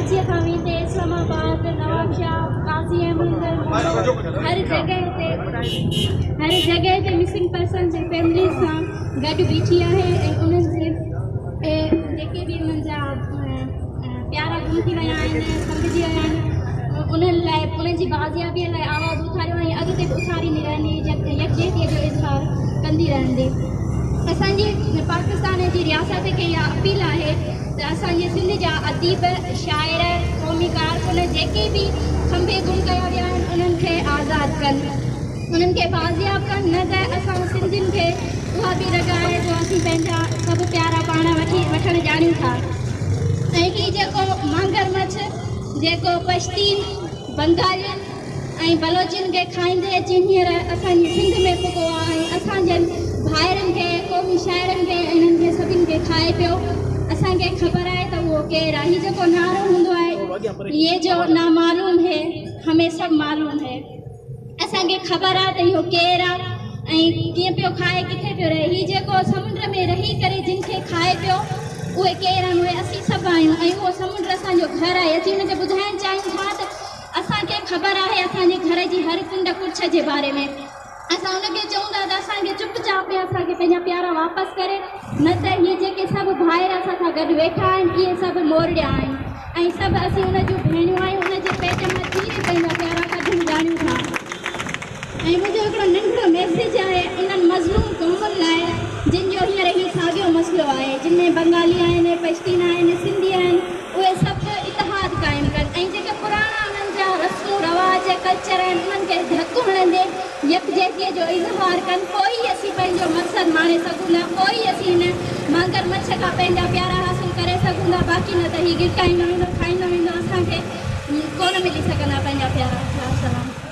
ڪراچيء کان ويندي اسلام آباد، نوابشاهه، قاضي احمد، مورو هر جڳهه تي هر جڳهه تي مسنگ پرسن جي فيمليز سان گڏ بيٺي آهي ۽ انهن جي جيڪي به انهن جا پيارا گم ٿي ويا آهن کنڀجي ويا آهن انهن لاء انهن جي بازيابيء لاء آواز اٿاريو ۽ اڳتي به اٿاريندي رهندي يڪجهتيء جو اظهار ڪندي رهندي. اسان جي پاڪستان جي رياست کي اها اپيل آهي ته اسان جي سنڌ جا اديب، شاعر، قومي ڪارڪن جيڪي به کنڀي گم ڪيا ويا آهن انهن کي آزاد ڪن، انهن کي بازياب ڪن نه ته اسان سنڌين کي اها به رڳ آهي جو اسين پنهنجا سڀ پيارا پاڻ وٺي وٺڻ ڄاڻيون ٿا ۽ هي جيڪو مانگر مڇ جيڪو پشتين، بنگالين ۽ بلوچن کي کائيندي اچي هينئر اسان جي سنڌ ۾ پڳو آ ۽ اسان جن ڀائرن کي قومي شاعرن کي ۽ انهن کي سڀن کي کائي پيو اسان کي خبر آهي ته اهو ڪير آ هي جيڪو نعرو هوندو آهي يي جو نامعلوم هي همين سب معلوم هي اسان کي خبر آ ته اهو ڪير آ ۽ ڪيئن پيو کائي ڪٿي پيو رهي هي جيڪو سمنڊ ۾ رهي ڪري جن کي کائي پيو اهي ڪير آهن اهي اسين سڀ آهيون ۽ اهو سمنڊ اسان جو گهر آهي اسين ان کي ٻڌائڻ چاهيون ٿا ته اسان کي خبر آهي اسان جي گهر جي هر ڪنڊ ڪڙڇ جي باري ۾. اسان ان کي چئون ٿا ته اسان کي چپ چاپ ۾ اسان کي پنهنجا پيارا واپس ڪري نه ته هي جيڪي سڀ ڀائر اسان سان گڏ ويٺا آهن اهي سڀ مورڙيا آهن ۽ سڀ اسين ان جون ڀيڻيون آهيون ان جي پيٽ مان چيري پنهنجا پيارا ڪڍڻ ڄاڻيون ٿا. ۽ منهنجو هڪڙو ننڍڙو ميسيج آهي انهن مظلوم قومن لاء جن جو هينئر هي ساڳيو مسئلو آهي جن ۾ بنگالي آهن، پشتين آهن، سنڌي آهن، اهي سڀ اتحاد قائم ڪن ۽ جيڪي پراڻا انهن جا رسمون رواج ڪلچر آهن انهن کي ڌڪ هڻندي يڪجهتيء جو اظهار ڪن پوء ئي اسين پنهنجو مقصد ماڻي سگهون ٿا پوء ئي اسين هن مانگر مڇ کان پنهنجا پيارا حاصل ڪري سگهون ٿا باقي نه ته هي ڳڙڪائيندو ويندو کائيندو ويندو اسان کي ڪونه ملي سگهندا پنهنجا پيارا. والسلام.